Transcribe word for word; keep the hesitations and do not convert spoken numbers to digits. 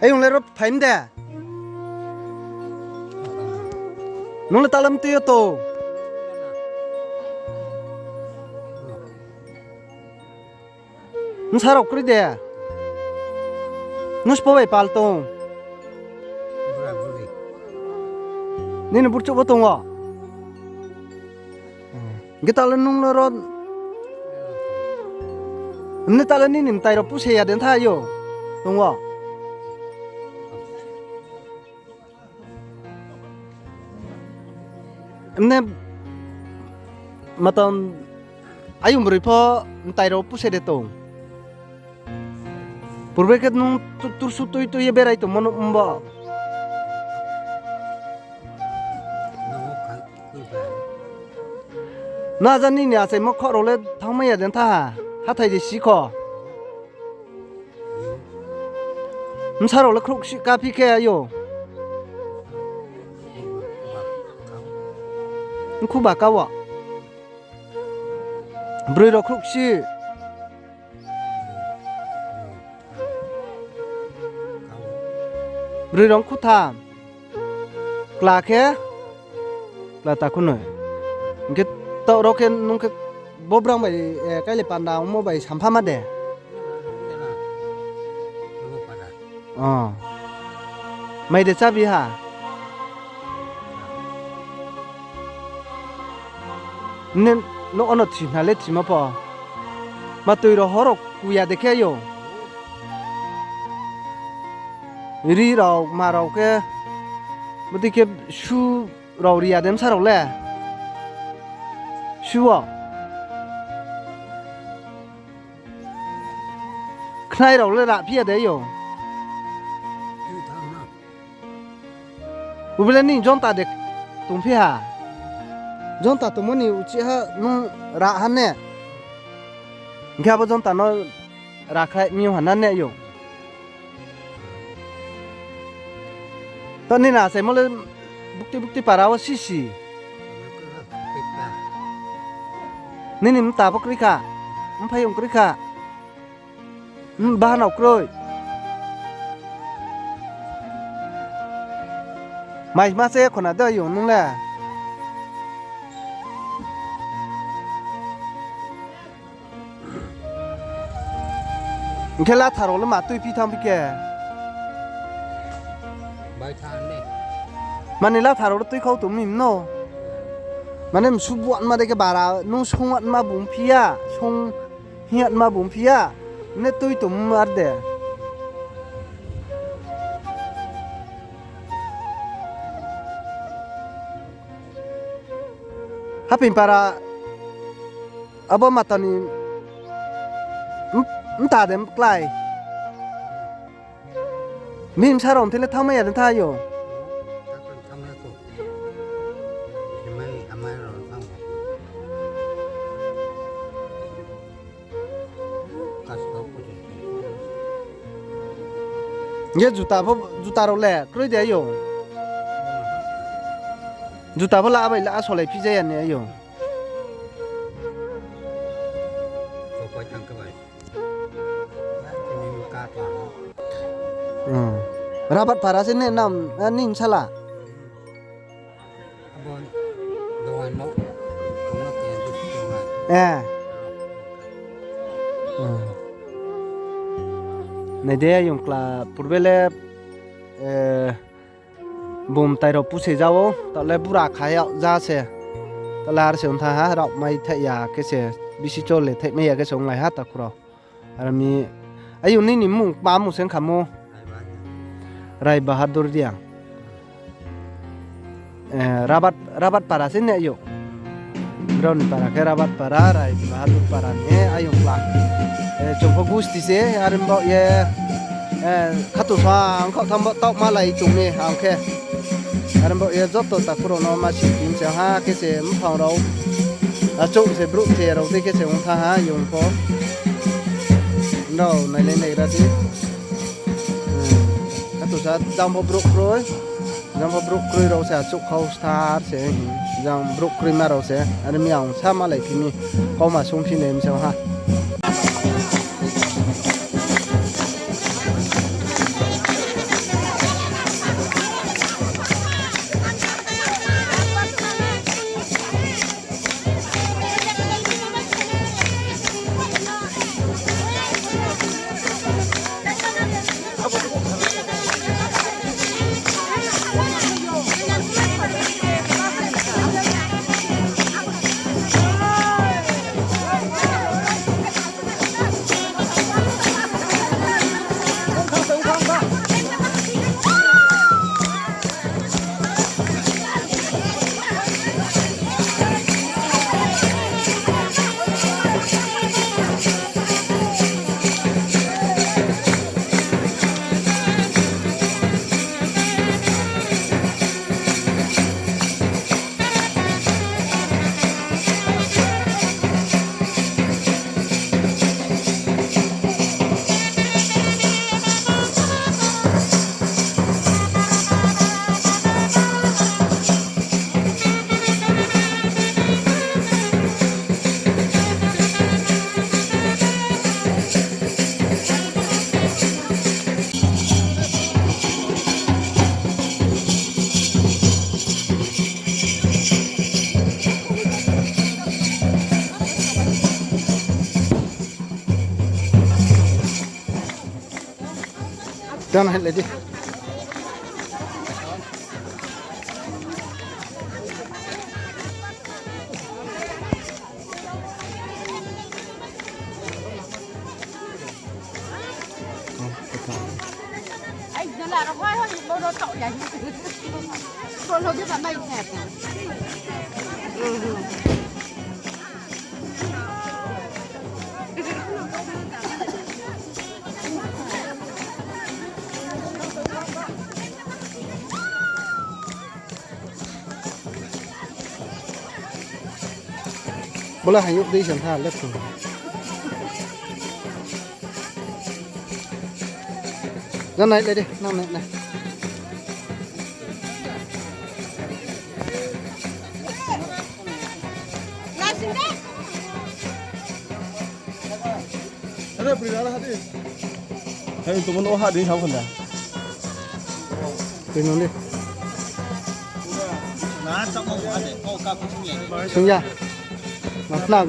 Ayong le ro phaim de. Nung le talam tui yo to. Bsa rao kroi de. Nung spo bai pal tong. Nini burchouh bo tong o. Hing khe taoh le nung no ro, mne taoh le nini mtai rao puse ya de tha yo, tong o. Mne matang ayong broi pho mtai rao puse de tong. Purbe khe nung tu-, tursu tui tui ye berai tongmo no mbo. Na ja nini achaimo khoh rao le thanngmai ya de tha ha, hathái de si kho. Bsa rao le khrouhsih kaphi khe ayo. Mkhu ba ka wo. Broi rao khrouhsih. Broi rao mkhu tham. Kla khe, kla takhu noi. Hing khe taoh rao khe nung khe bo brang bai, eh, kaile panda ongmo bai sampha ma de. O. Mai de chábi ha. Nini nouh wo no thihna le thimo pho. Ma tui rao hor rao kuya de khe yo. Ri rao, ma rao khe, bodei khe su rao ri ya de bsa rao le. Su wo. Khnai rao le raphi ya de yo. Ubi le nini jonta de tongphi ha. Jonta tongmo ni uchih ha nung ra ha ne. Hing khe abo jonta no rakhlai mi yo ha na ne yo. Taoh nini achaimo le bukti bukti para wo sisi. Nini mta pho kroi kha, mphaiyong kroi kha. Bahanao kroi. Mai ma se khona de yo nung le. Hing khe latha rao le ma tuiphi thanngphi khe. Mani latha rao le tuikhau tong mi no. Mane msu buatma de khe bara, nung sung atma bung phi ya, sung hi atma bung phi ya, ne tui tong ar de. Haping para abo matani mta de klái. Mimsa rao mthai le thanngmai ya de tha yo. Ye juta pho, juta rao le kroi de yo. Juta pho la bai la solai phi ja ya ni yo. Rabat para se ne nam, eh, nini bsala? Eh. Nai de ayong kla purbe le, eh, bung mtai rao puse ja ou, taoh le bura kha yag ja se. Taoh le ar se ong tha ha, rao mai thaih ya khe se, bisi chol le thaih mai ya khe se onglai ha takhu rao. Aro mi, ayong nini mmung kma mmung se ong kha mo? Rai Bahadur Reang. Eh, Rabat, Rabat para se ne yo. Brao ni para khe Rabat para, Rai Bahadur para ni ayong kla. Eh, chung pho gusti se, are baoh ye, eh, khatung sa ang khaoh tham bo taoh malai chung mi ang khe. Are baoh ye joto takhu rao no ma si phim se ha khe se mphang rao. Achouh se brouh se rao dei khe se ong tha ha yong pho. Nrao nailai naigra di. Khatung sa jang pho brouh kroi. Jang pho brouh kroi rao se achouh khau star se. Jang brouh kroima rao se. Are mi ang sa malai phi mi. Kauma sungphi nai mi se ha. Tang hai le di. Bo le hayouh dei se ong tha, lep tong. Nang nai le di, nang nai nai. Hei, tongmo no ha di, sao khanda. Tui nang di. Sung ya. Ma khna.